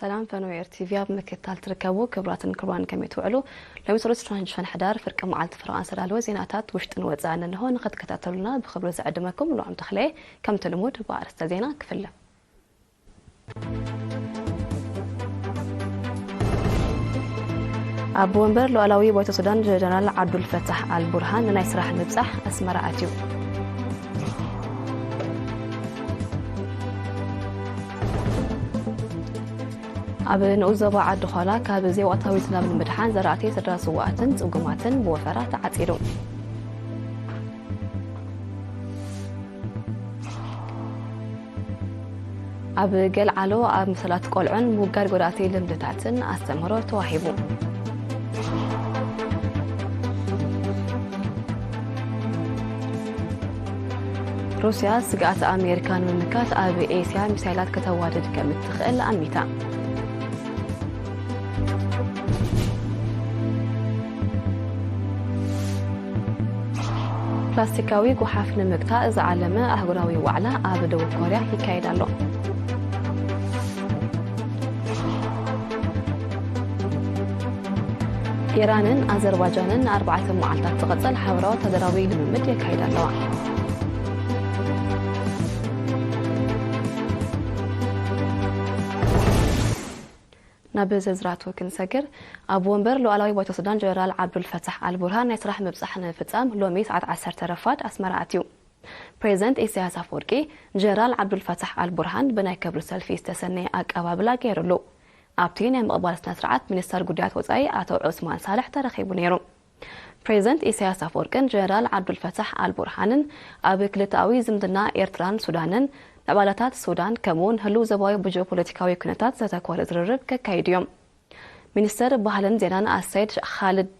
ሰላም ፈነወ ኤር ቲቪ ኣብ ምክትታል ትርከቡ ክቡራትን ክቡራን ከመይ ትውዕሉ? ሎሚ ሰሉስ ዕስራን ሽዱሽተን ሕዳር ፍርቂ መዓልቲ ፈረቓ ዝተዳለወ ዜናታት ውሽጥን ወጻእን እንሆ። ንኽትከታተሉና ብኽብሪ ዝዕድመኩም ልዑም ተኽለየ። ከምቲ ልሙድ ብኣርእስተ ዜና ክፍለ። ኣብ ወንበር ሉዓላዊ ባይቶ ሱዳን ጀነራል ዓብዱልፈታሕ ኣልቡርሃን ንናይ ስራሕ ምብጻሕ ኣስመራ ኣትዩ። ኣብ ንኡስ ዞባ ዓዲ ዃላ ካብ ዘይወቕታዊ ዝናብ ንምድሓን ዘራእቲ ስድራ ስውኣትን ጽጉማትን ብወፈራ ተዓጺዱ። ኣብ ገልዓሎ ኣብ መሰላት ቆልዑን ምውጋድ ጎዳእቲ ልምድታትን ኣስተምህሮ ተዋሂቡ። ሩስያ ስግኣት ኣሜሪካ ንምምካት ኣብ ኤስያ ሚሳይላት ከተዋድድ ከም እትኽእል ኣሚታ። ፕላስቲካዊ ጓሓፍ ንምግታእ ዝዓለመ ኣህጉራዊ ዋዕላ ኣብ ደቡብ ኮርያ ይካየድ ኣሎ። ኢራንን ኣዘርባጃንን ንኣርባዕተ መዓልታት ዝቕጽል ሓበራዊ ወታደራዊ ልምምድ የካይዳ ኣለዋ። ናብ ዝርዝራቱ ክንሰግር፣ ኣብ ወንበር ሉዓላዊ ባይቶ ሱዳን ጀነራል ዓብዱል ፈታሕ ኣልቡርሃን ናይ ስራሕ ምብጻሕ ንምፍጻም ሎሚ ሰዓት ዓሰርተ ረፋድ ኣስመራ ኣትዩ። ፕሬዚደንት ኢሳያስ ኣፈወርቂ፣ ጀነራል ዓብዱል ፈታሕ ኣልቡርሃን ብናይ ክብሪ ሰልፊ ዝተሰነየ ኣቀባብላ ገይሩሉ። ኣብቲ ናይ ምቕባል ስነ ስርዓት ሚኒስተር ጉዳያት ወጻኢ ኣቶ ዑስማን ሳልሕ ተረኺቡ ነይሩ። ፕሬዚደንት ኢሳያስ ኣፈወርቅን ጀነራል ዓብዱልፈታሕ ኣልቡርሃንን ኣብ ክልተኣዊ ዝምድና ኤርትራን ሱዳንን፣ ምዕባለታት ሱዳን፣ ከምኡውን ህሉው ዞባዊ ብጂኦፖለቲካዊ ኩነታት ዘተኮረ ዝርርብ ከካይዱ እዮም። ሚኒስተር ባህልን ዜናን ኣሰይድ ኻልድ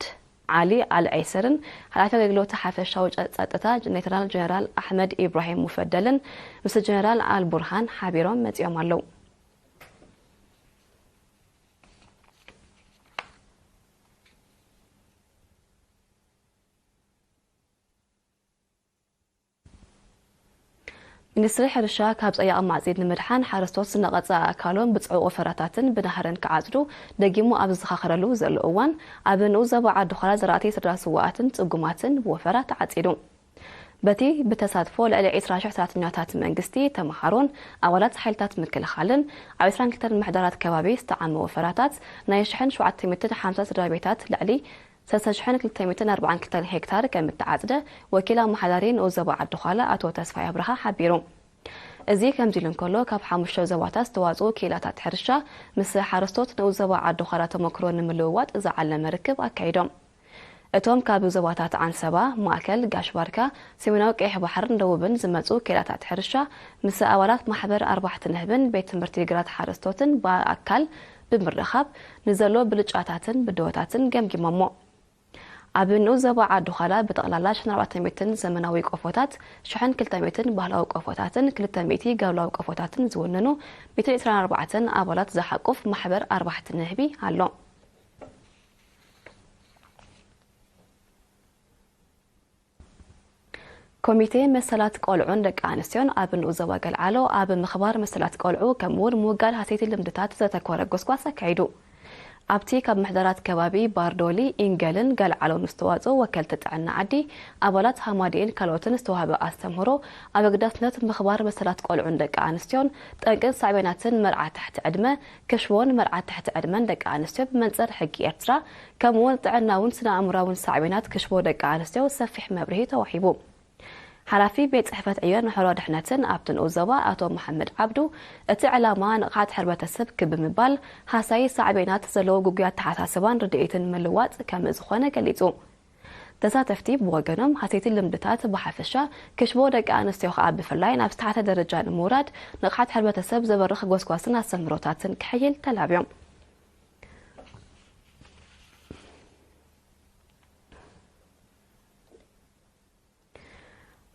ዓሊ ኣል ዒስርን ሓላፊ ኣገልግሎት ሓፈሻዊ ጸ-፣ ጸጥታ ሌተናል ጀነራል ኣሕመድ ኢብራሂም ሙፈደልን ምስ ጀነራል ኣልቡርሃን ሓቢሮም መጺኦም ኣለዉ። ሚኒስትሪ ሕርሻ ካብ ጸያቕ ማዕጺድ ንምድሓን ሓረስቶት ዝነቐጸ ኣእካሎም ብጽዑቕ ወፈራታትን ብናህርን ክዓጽዱ ደጊሙ ኣብ ዝዘኻኸረሉ ዘሎ እዋን፣ ኣብ ንኡስ ዞባ ዓዲ ዃላ ዘራእቲ ስድራ ስውኣትን ጽጉማትን ብወፈራ ተዓጺዱ። በቲ ብተሳትፎ ልዕሊ ዕስራ ሽሕ ሰራሕተኛታት መንግስቲ፣ ተመሃሮን ኣባላት ሓይልታት ምክልኻልን ኣብ ዕስራን ክልተን ምሕደራት ከባቢ ዝተዓመ ወፈራታት ናይ ሽሕን ሸውዓተ ሚእትን ሓምሳን ስድራ ቤታት ልዕሊ ሰለስተ ሽሕን ክልተ ሚእትን ኣርባዓን ክልተን ሄክታር ከም እተዓጽደ ወኪል ኣመሓዳሪ ንኡስ ዞባ ዓዲ ዃላ ኣቶ ተስፋይ ኣብርሃ ሓቢሩ። እዚ ከምዚ ኢሉ እንከሎ፣ ካብ ሓሙሽተ ዞባታት ዝተዋጽኡ ክኢላታት ሕርሻ ምስ ሓረስቶት ንኡስ ዞባ ዓዲ ዃላ ተመክሮ ንምልውዋጥ ዝዓለመ ርክብ ኣካይዶም። እቶም ካብ ዞባታት ዓንሰባ፣ ማእከል፣ ጋሽ ባርካ፣ ሰሜናዊ ቀይሕ ባሕርን ደቡብን ዝመጹ ክኢላታት ሕርሻ ምስ ኣባላት ማሕበር ኣርባሕቲ ንህብን ቤት ትምህርቲ ግራት ሓረስቶትን ብኣካል ብምርኻብ ንዘሎ ብልጫታትን ብድሆታትን ገምጊሞሞ። ኣብ ንኡስ ዞባ ዓዲ ዃላ ብጠቕላላ ሽሕን ኣርባዕተ ሚእትን ዘመናዊ ቆፎታት፣ ሽሕን ክልተ ሚእትን ባህላዊ ቆፎታትን ክልተ ሚእቲ ጋብላዊ ቆፎታትን ዝውንኑ ሚእትን ዕስራን ኣርባዕተን ኣባላት ዝሓቁፍ ማሕበር ኣርባሕቲ ንህቢ ኣሎ። ኮሚቴ መሰላት ቆልዑን ደቂ ኣንስትዮን ኣብ ንኡስ ዞባ ገልዓሎ ኣብ ምኽባር መሰላት ቆልዑ ከምኡ እውን ምውጋድ ሃሰይቲ ልምድታት ዘተኮረ ጎስጓስ ኣካይዱ። ኣብቲ ካብ ምሕደራት ከባቢ ባርዶሊ፣ ኢንገልን ገልዓሎን ዝተዋጽኡ ወከልቲ ጥዕና ዓዲ፣ ኣባላት ሃማዲኤን ካልኦትን ዝተዋህበ ኣስተምህሮ ኣብ ኣገዳስነት ምኽባር መሰላት ቆልዑን ደቂ ኣንስትዮን፣ ጠንቅን ሳዕቤናትን መርዓ ትሕቲ ዕድመ፣ ክሽቦን መርዓ ትሕቲ ዕድመን ደቂ ኣንስትዮ ብመንጽር ሕጊ ኤርትራ፣ ከምኡውን ጥዕናውን ስነ ኣእምሮኣውን ሳዕቤናት ክሽቦ ደቂ ኣንስትዮ ሰፊሕ መብርሂ ተዋሂቡ። ሓላፊ ቤት ጽሕፈት ዕዮን ማሕበራዊ ድሕነትን ኣብቲ ንኡስ ዞባ ኣቶ መሓመድ ዓብዱ፣ እቲ ዕላማ ንቕሓት ሕብረተሰብ ክብ ብምባል፣ ሃሳዪ ሳዕቤናት ዘለዎ ግጉይ ኣተሓሳስባን ርድኢትን ምልዋጥ ከም ዝኾነ ገሊጹ። ተሳተፍቲ ብወገኖም፣ ሃሰይቲ ልምድታት ብሓፈሻ፣ ክሽቦ ደቂ ኣንስትዮ ከኣ ብፍላይ ናብ ዝተሓተ ደረጃ ንምውራድ ንቕሓት ሕብረተሰብ ዘበርኽ ጎስጓስን ኣስተምህሮታትን ክሕይል ተላብዮም።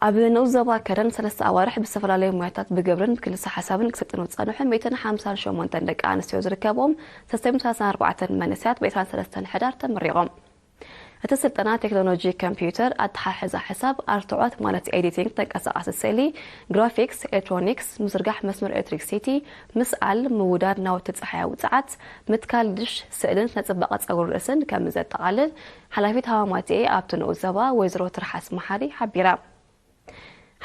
ኣብ ንኡስ ዞባ ከረን ሰለስተ ኣዋርሕ ብዝተፈላለዩ ሞያታት ብግብርን ብክልሰ ሓሳብን ክስልጥኑ ዝጸንሑ ሚእትን ሓምሳን ሸሞንተን ደቂ ኣንስትዮ ዝርከብኦም ሰለስተ ሚእትን ሰላሳን ኣርባዕተን መንእሰያት ብዒስራን ሰለስተን ሕዳር ተመሪቖም። እቲ ስልጠና ቴክኖሎጂ ኮምፒውተር፣ ኣተሓሕዛ ሕሳብ፣ ኣርትዖት ማለት ኤዲቲንግ፣ ተንቀሳቓሲ ስእሊ፣ ግራፊክስ፣ ኤሌክትሮኒክስ፣ ምዝርጋሕ መስመር ኤሌክትሪክሲቲ፣ ምስኣል፣ ምውዳድ ናውቲ ጸሓያዊ ጸዓት፣ ምትካል ድሽ፣ ስእልን ስነ ጽባቐ ጸጉሪ ርእስን ከም ዘጠቓልል ሓላፊት ሃማማቴ ኣብቲ ንኡስ ዞባ ወይዘሮ ትርሓስ መሓሪ ሓቢራ።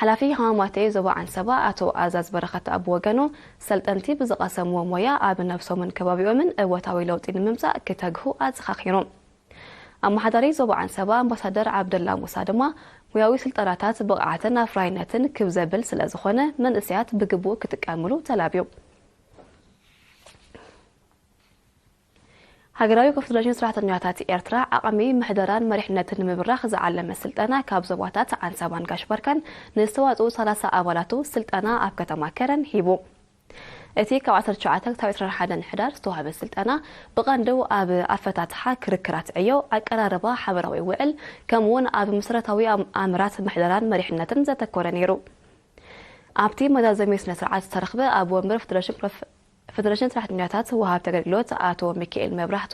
ሓላፊ ሃማማቴ ዞባ ዓንሰባ ኣቶ ኣዛዝ በረኸት ኣብ ወገኑ፣ ሰልጠንቲ ብዝቐሰምዎ ሞያ ኣብ ነብሶምን ከባቢኦምን እወታዊ ለውጢ ንምምጻእ ክተግሁ ኣዘኻኺሩ። ኣመሓዳሪ ዞባ ዓንሰባ ኣምባሳደር ዓብደላ ሙሳ ድማ፣ ሞያዊ ስልጠናታት ብቕዓትን ኣፍራይነትን ክብ ዘብል ስለ ዝኾነ፣ መንእሰያት ብግቡእ ክጥቀምሉ ተላብዩ። ሃገራዊ ኮንፈደሬሽን ሰራሕተኛታት ኤርትራ፣ ዓቕሚ ምሕደራን መሪሕነትን ንምብራኽ ዝዓለመ ስልጠና ካብ ዞባታት ዓንሰባን ጋሽ ባርካን ንዝተዋጽኡ ሰላሳ ኣባላቱ ስልጠና ኣብ ከተማ ከረን ሂቡ። እቲ ካብ ዓሰርተ ትሽዓተ ክሳብ ዕስራን ሓደን ሕዳር ዝተዋህበ ስልጠና፣ ብቐንዱ ኣብ ኣፈታትሓ ክርክራት ዕዮ፣ ኣቀራርባ ሓበራዊ ውዕል፣ ከምኡ'ውን ኣብ መሰረታዊ ኣም-፣ ኣምራት ምሕደራን መሪሕነትን ዘተኮረ ነይሩ። ኣብቲ መዛዘሚ ስነ ስርዓት ዝተረኽበ ኣብ ወንበር ፈደረሽን ፕሮፍ-፣ ፈደረሽን ሰራሕተኛታት ወሃብቲ ኣገልግሎት ኣቶ ሚካኤል መብራህቱ፣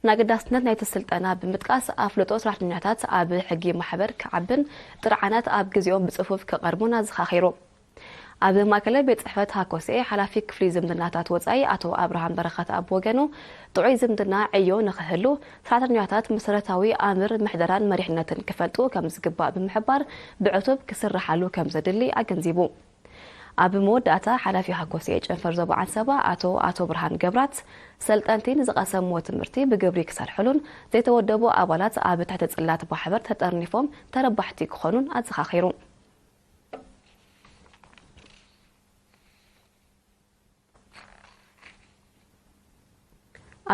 ንኣገዳስነት ናይቲ ስልጠና ብምጥቃስ፣ ኣፍልጦ ሰራሕተኛታት ኣብ ሕጊ ማሕበር ክዓብን ጥርዓናት ኣብ ግዜኦም ብጽፉፍ ክቐርቡን ኣዘኻኺሩ። ኣብ ማእከላይ ቤት ጽሕፈት ሃኮሴ ሓላፊ ክፍሊ ዝምድናታት ወጻኢ ኣቶ ኣብርሃም በረኸት ኣብ ወገኑ፣ ጥዑይ ዝምድና ዕዮ ንኽህሉ፣ ሰራሕተኛታት መሰረታዊ ኣምር ምሕደራን መሪሕነትን ክፈልጡ ከም ዝግባእ ብምሕባር፣ ብዕቱብ ክስርሓሉ ከም ዘድሊ ኣገንዚቡ። ኣብ መወዳእታ፣ ሓላፊ ሃኮሴ ጨንፈር ዞባ ዓንሰባ ኣቶ ኣቶ ብርሃን ገብራት፣ ሰልጠንቲ ንዝቐሰምዎ ትምህርቲ ብግብሪ ክሰርሕሉን ዘይተወደቡ ኣባላት ኣብ ትሕቲ ጽላት ማሕበር ተጠርኒፎም ተረባሕቲ ክኾኑን ኣዘኻኺሩ።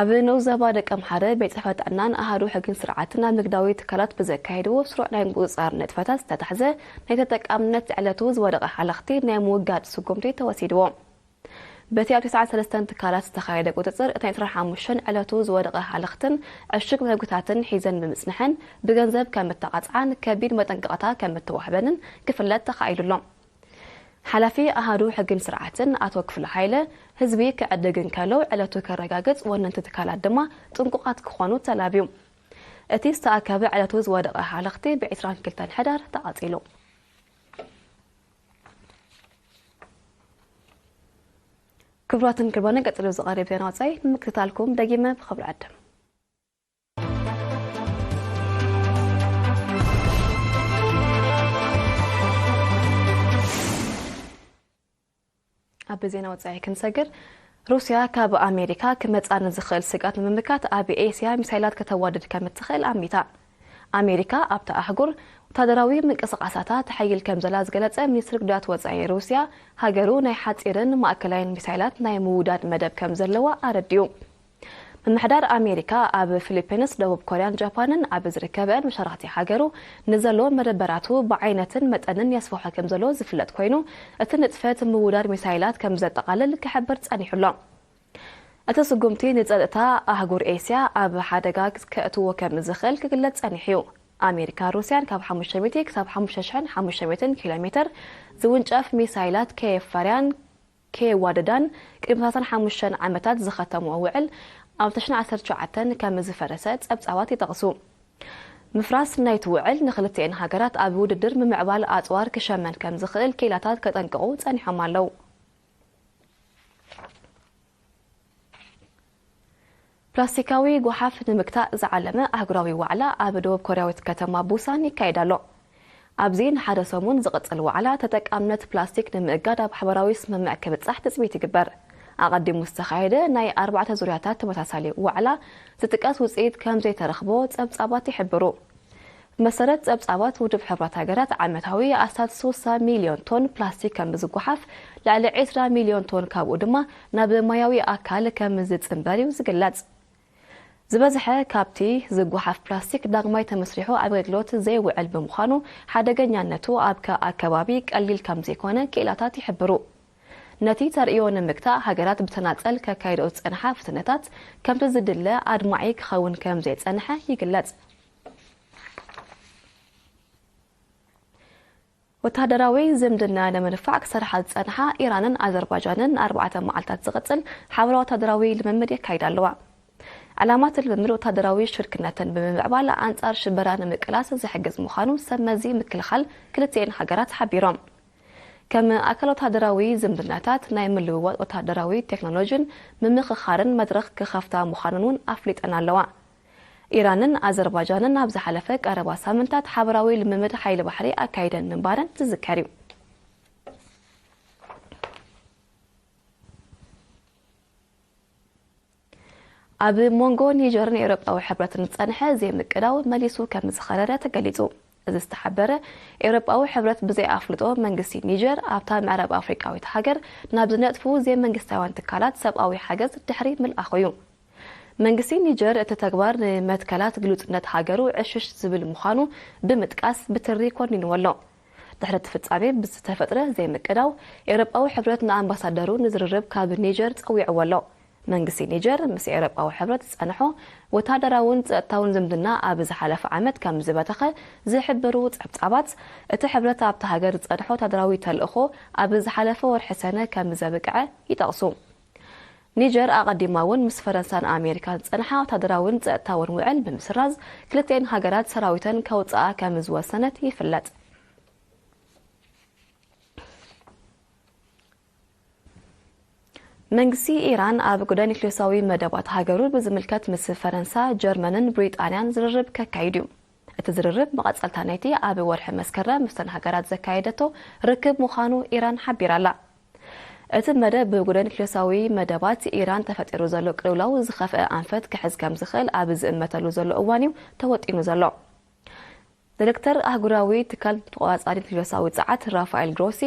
ኣብ ንኡስ ዞባ ደቀምሓረ ቤት ጽሕፈት ጥዕናን ኣሃዱ ሕግን ስርዓትን ኣብ ንግዳዊ ትካላት ብዘካየድዎ ስሩዕ ናይ ምቁጽጻር ንጥፈታት ዝተታሕዘ ናይ ተጠቃምነት ዕለቱ ዝወደቐ ሃለኽቲ ናይ ምውጋድ ስጉምቲ ተወሲድዎ። በቲ ኣብ ትስዓን ሰለስተን ትካላት ዝተኻየደ ቁጽጽር፣ እተን ዕስራን ሓሙሽተን ዕለቱ ዝወደቐ ሃለኽትን ዕሹግ መግብታትን ሒዘን ብምጽንሐን ብገንዘብ ከም እተቐጽዓን ከቢድ መጠንቀቕታ ከም እተዋህበንን ክፍለጥ ተኻኢሉ ኣሎ። ሓላፊ ኣሃዱ ሕግን ስርዓትን ኣቶ ክፍለ ሃይለ፣ ህዝቢ ክዕድግ እንከሎ ዕለቱ ከረጋግጽ፣ ወነንቲ ትካላት ድማ ጥንቁቓት ክኾኑ ተላብዩ። እቲ ዝተኣከበ ዕለቱ ዝወደቐ ሃለኽቲ ብዕስራን ክልተን ሕዳር ተቓጺሉ። ክቡራትን ክቡራን፣ ቀጺሉ ዝቐርብ ዜና ወጻኢ ንምክትታልኩም ደጊመ ብኽብሪ ዕድም። ኣብ ዜና ወጻኢ ክንሰግር፣ ሩስያ ካብ ኣሜሪካ ክመጻ ንዝኽእል ስግኣት ንምምካት ኣብ ኤስያ ሚሳይላት ከተዋድድ ከም እትኽእል ኣሚታ። ኣሜሪካ ኣብታ ኣህጉር ወታደራዊ ምንቅስቓሳታ ተሐይል ከም ዘላ ዝገለጸ ሚኒስትሪ ጉዳያት ወጻኢ ሩስያ፣ ሃገሩ ናይ ሓጺርን ማእከላይን ሚሳይላት ናይ ምውዳድ መደብ ከም ዘለዋ ኣረዲኡ። ምምሕዳር ኣሜሪካ ኣብ ፊሊፒንስ፣ ደቡብ ኮርያን ጃፓንን ኣብ ዝርከበን መሻርኽቲ ሃገሩ ንዘሎ መደበራቱ ብዓይነትን መጠንን የስፍሖ ከም ዘሎ ዝፍለጥ ኮይኑ፣ እቲ ንጥፈት ምውዳድ ሚሳይላት ከም ዘጠቓልል ክሕብር ጸኒሑ ኣሎ። እቲ ስጉምቲ ንጸጥታ ኣህጉር ኤስያ ኣብ ሓደጋ ከእትዎ ከም ዝኽእል ክግለጽ ጸኒሑ እዩ። ኣሜሪካን ሩስያን ካብ ሓሙሽተ ሚእቲ ክሳብ ሓሙሽተ ሽሕን ሓሙሽተ ሚእትን ኪሎ ሜተር ዝውንጨፍ ሚሳይላት ከየፋርያን ከየዋደዳን ቅድሚ ሰላሳን ሓሙሽተን ዓመታት ዝኸተምዎ ውዕል ኣብ ተሽዓተ ዓሰርተ ትሽዓተ ከም ዝፈረሰ ጸብጻባት ይጠቕሱ። ምፍራስ ናይቲ ውዕል ንኽልቲኤን ሃገራት ኣብ ውድድር ምምዕባል ኣጽዋር ክሸመን ከም ዝኽእል ክኢላታት ከጠንቅቑ ጸኒሖም ኣለዉ። ፕላስቲካዊ ጓሓፍ ንምግታእ ዝዓለመ ኣህጉራዊ ዋዕላ ኣብ ደቡብ ኮርያዊት ከተማ ቡሳን ይካየድ ኣሎ። ኣብዚ ንሓደ ሰሙን ዝቕጽል ዋዕላ፣ ተጠቃምነት ፕላስቲክ ንምእጋድ ኣብ ሓባራዊ ስምምዕ ክብጻሕ ትጽቢት ይግበር። ኣቐዲሙ ዝተኻየደ ናይ ኣርባዕተ ዙርያታት ተመሳሳሊ ዋዕላ ዝጥቀስ ውጽኢት ከም ዘይተረኽቦ ጸብጻባት ይሕብሩ። ብመሰረት ጸብጻባት ውድብ ሕቡራት ሃገራት፣ ዓመታዊ ኣስታት ስሳ ሚልዮን ቶን ፕላስቲክ ከም ዝጓሓፍ፣ ልዕሊ ዕስራ ሚልዮን ቶን ካብኡ ድማ ናብ ማያዊ ኣካል ከም ዝጽንበር እዩ ዝግለጽ። ዝበዝሐ ካብቲ ዝጓሓፍ ፕላስቲክ ዳግማይ ተመስሪሑ ኣብ ኣገልግሎት ዘይውዕል ብምዃኑ፣ ሓደገኛነቱ ኣብ ከ-፣ ኣከባቢ ቀሊል ከም ዘይኮነ ክኢላታት ይሕብሩ። ነቲ ተርእዮ ንምግታእ፣ ሃገራት ብተናጸል ከካይድኦ ዝጸንሓ ፍትነታት ከምቲ ዝድለ ኣድማዒ ክኸውን ከም ዘይጸንሐ ይግለጽ። ወተሃደራዊ ዝምድና ንምንፋዕ ክሰርሓ ዝጸንሓ ኢራንን ኣዘርባጃንን ንኣርባዕተ መዓልታት ዝቕጽል ሓባራዊ ወተሃደራዊ ልምምድ የካይዳ ኣለዋ። ዕላማት ልምምድ ወታደራዊ ሽርክነትን ብምምዕባል ኣንጻር ሽበራ ንምቅላስ ዝሕግዝ ምዃኑ ሰብ መዚ ምክልኻል ክልቲኤን ሃገራት ሓቢሮም። ከም ኣካል ወታደራዊ ዝምድናታት ናይ ምልውዋጥ ወታደራዊ ቴክኖሎጂን ምምኽኻርን መድረኽ ክኸፍታ ምዃኑን እውን ኣፍሊጠን ኣለዋ። ኢራንን ኣዘርባጃንን ኣብ ዝሓለፈ ቀረባ ሳምንታት ሓበራዊ ልምምድ ሓይሊ ባሕሪ ኣካይደን ምንባረን ዝዝከር እዩ። ኣብ መንጎ ኒጀርን ኤውሮጳዊ ሕብረትን ዝጸንሐ ዘይምቅዳው መሊሱ ከም ዝኸረረ ተገሊጹ። እዚ ዝተሓበረ፣ ኤውሮጳዊ ሕብረት ብዘይ ኣፍልጦ መንግስቲ ኒጀር ኣብታ ምዕራብ ኣፍሪቃዊት ሃገር ናብ ዝነጥፉ ዘይመንግስታውያን ትካላት ሰብኣዊ ሓገዝ ድሕሪ ምልኣኹ እዩ። መንግስቲ ኒጀር እቲ ተግባር ንመትከላት ግሉጽነት ሃገሩ ዕሽሽ ዝብል ምዃኑ ብምጥቃስ ብትሪ ኮኒንዎ ኣሎ። ድሕሪ እቲ ፍጻሜ ብዝተፈጥረ ዘይምቅዳው፣ ኤውሮጳዊ ሕብረት ንኣምባሳደሩ ንዝርርብ ካብ ኒጀር ጸዊዕዎ ኣሎ። መንግስቲ ኒጀር ምስ ኤውሮጳዊ ሕብረት ዝጸንሖ ወታደራውን ጸጥታውን ዝምድና ኣብ ዝሓለፈ ዓመት ከም ዝበተኸ ዝሕብሩ ጸብጻባት፣ እቲ ሕብረት ኣብታ ሃገር ዝጸንሖ ወታደራዊ ተልእኾ ኣብ ዝሓለፈ ወርሒ ሰነ ከም ዘብቅዐ ይጠቕሱ። ኒጀር ኣቐዲማ እውን ምስ ፈረንሳን ኣሜሪካን ዝጸንሓ ወታደራውን ጸጥታውን ውዕል ብምስራዝ፣ ክልቲኤን ሃገራት ሰራዊተን ከውጽኣ ከም ዝወሰነት ይፍለጥ። መንግስቲ ኢራን ኣብ ጉዳይ ኒክሌሳዊ መደባት ሃገሩ ብዝምልከት ምስ ፈረንሳ፣ ጀርመንን ብሪጣንያን ዝርርብ ከካይድ እዩ። እቲ ዝርርብ መቐጸልታ ናይቲ ኣብ ወርሒ መስከረም ምስተን ሃገራት ዘካየደቶ ርክብ ምዃኑ ኢራን ሓቢራ ኣላ። እቲ መደብ ብጉዳይ ኒክሌሳዊ መደባት ኢራን ተፈጢሩ ዘሎ ቅልውላው ዝኸፍአ ኣንፈት ክሕዝ ከም ዝኽእል ኣብ ዝእመተሉ ዘሎ እዋን እዩ ተወጢኑ ዘሎ። ዳይሬክተር ኣህጉራዊ ትካል ተቖጻጻሪ ኒክሌሳዊ ጸዓት ራፋኤል ግሮሲ፣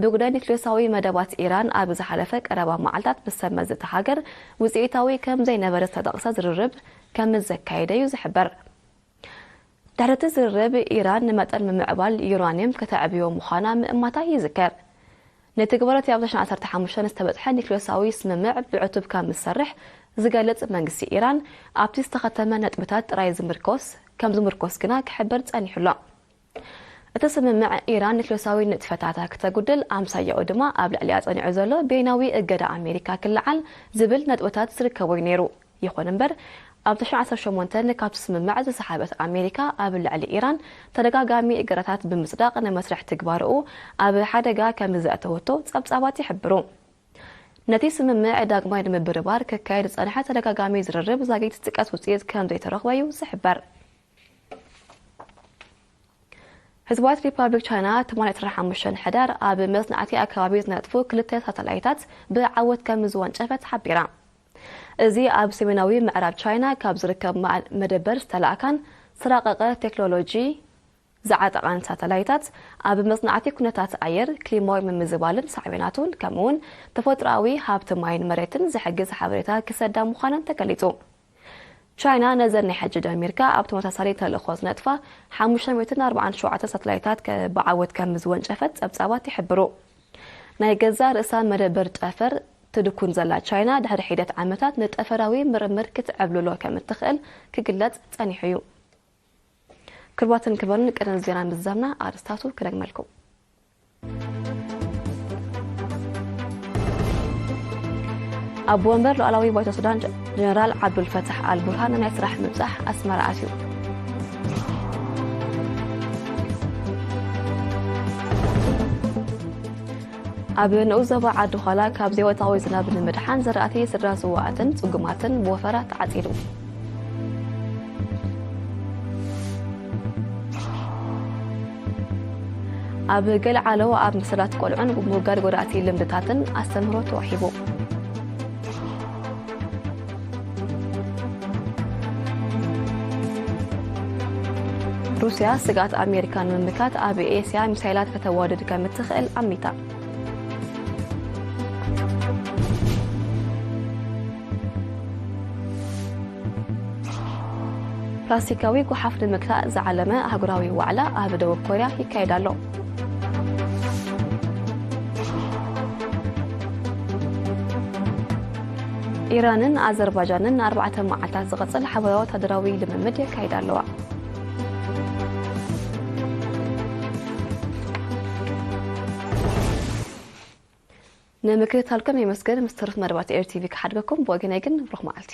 ብጉዳይ ኒክሌሳዊ መደባት ኢራን ኣብ ዝሓለፈ ቀረባ መዓልታት ምስ ሰብ መዚ እታ ሃገር ውጽኢታዊ ከም ዘይነበረ ዝተጠቕሰ ዝርርብ ከም ዘካየደ እዩ ዝሕበር። ድሕሪ እቲ ዝርርብ፣ ኢራን ንመጠን ምምዕባል ዩራንየም ከተዕብዮ ምዃና ምእማታ ይዝከር። ንትግበረቲ ኣብ ዕስራን ዓሰርተ ሓሙሽተን ዝተበጽሐ ኒክሌሳዊ ስምምዕ ብዕቱብ ከም ዝሰርሕ ዝገልጽ መንግስቲ ኢራን፣ ኣብቲ ዝተኸተመ ነጥብታት ጥራይ ዝምርኮስ ከም ዝምርኮስ ግና ክሕብር ጸኒሑ ኣሎ። እቲ ስምምዕ፣ ኢራን ኒክሌሳዊ ንጥፈታታ ክተጉድል፣ ኣምሳያኡ ድማ ኣብ ልዕሊኣ ጸኒዑ ዘሎ በይናዊ እገዳ ኣሜሪካ ክለዓል ዝብል ነጥብታት ዝርከቦ እዩ ነይሩ። ይኹን እምበር፣ ኣብ ዕስራን ዓሰርተ ሸሞንተን ካብቲ ስምምዕ ዝተሳሓበት ኣሜሪካ፣ ኣብ ልዕሊ ኢራን ተደጋጋሚ እገዳታት ብምጽዳቕ፣ ንመስርሕ ትግባርኡ ኣብ ሓደጋ ከም ዘእተወቶ ጸብጻባት ይሕብሩ። ነቲ ስምምዕ ዳግማይ ንምብርባር ክካየድ ዝጸንሐ ተደጋጋሚ ዝርርብ ዛጊት ዝጥቀስ ውጽኢት ከም ዘይተረኽበ እዩ ዝሕበር። ህዝባዊት ሪፓብሊክ ቻይና ትማሊ ዕስራን ሓሙሽተን ሕዳር ኣብ መጽናዕቲ ኣከባቢ ዝነጥፉ ክልተ ሳተላይታት ብዓወት ከም ዝወንጨፈት ሓቢራ። እዚ ኣብ ሰሜናዊ ምዕራብ ቻይና ካብ ዝርከብ መዓል መደበር ዝተላእካን ዝተራቐቐ ቴክኖሎጂ ዝዓጠቓን ሳተላይታት፣ ኣብ መጽናዕቲ ኩነታት ኣየር፣ ክሊማዊ ምምዝባልን ሳዕቤናቱን፣ ከምኡውን ተፈጥሮኣዊ ሃብቲ ማይን መሬትን ዝሕግዝ ሓበሬታ ክሰዳ ምዃነን ተገሊጹ። ቻይና ነዘን ናይ ሕጂ ደሚርካ ኣብ ተመሳሳሊ ተልእኾ ዝነጥፋ ሓሙሽተ ሚእትን ኣርባዓን ሸውዓተን ሳተላይታት ከ-፣ ብዓወት ከም ዝወንጨፈት ጸብጻባት ይሕብሩ። ናይ ገዛእ ርእሳ መደበር ጠፈር ትድኩን ዘላ ቻይና፣ ድሕሪ ሒደት ዓመታት ንጠፈራዊ ምርምር ክትዕብልሎ ከም እትኽእል ክግለጽ ጸኒሑ እዩ። ክቡራትን ክቡራንን፣ ቅድሚ ዜና ምዝዛምና ኣርእስታቱ ክደግመልኩም። ኣቦ ወንበር ሉዓላዊ ባይቶ ሱዳን ጀነራል ዓብዱል ፈታሕ ኣል ቡርሃን ንናይ ስራሕ ምብጻሕ ኣስመራ ኣትዩ። ኣብ ንኡስ ዞባ ዓዲ ዃላ ካብ ዘይወታዊ ዝናብ ንምድሓን ዘራእቲ ስድራ ስውኣትን ጽጉማትን ብወፈራ ተዓጺዱ። ኣብ ገለ ዓለው ኣብ ምስላት ቆልዑን ምውጋድ ጎዳእቲ ልምድታትን ኣስተምህሮ ተዋሂቡ። ሩስያ ስግኣት ኣሜሪካ ንምምካት ኣብ ኤስያ ሚሳይላት ከተዋድድ ከም እትኽእል ኣሚታ። ፕላስቲካዊ ጓሓፍ ንምግታእ ዝዓለመ ኣህጉራዊ ዋዕላ ኣብ ደቡብ ኮርያ ይካየድ ኣሎ። ኢራንን ኣዘርባጃንን ንኣርባዕተ መዓልታት ዝቐጽል ሓባራዊ ወታደራዊ ልምምድ የካይዳ ኣለዋ። ንምክትታልኩም የመስግን። ምስ ተረፍ መደባት ኤር ቲቪ ክሓድገኩም። ብወገነይ ግን ብሩኽ መዓልቲ።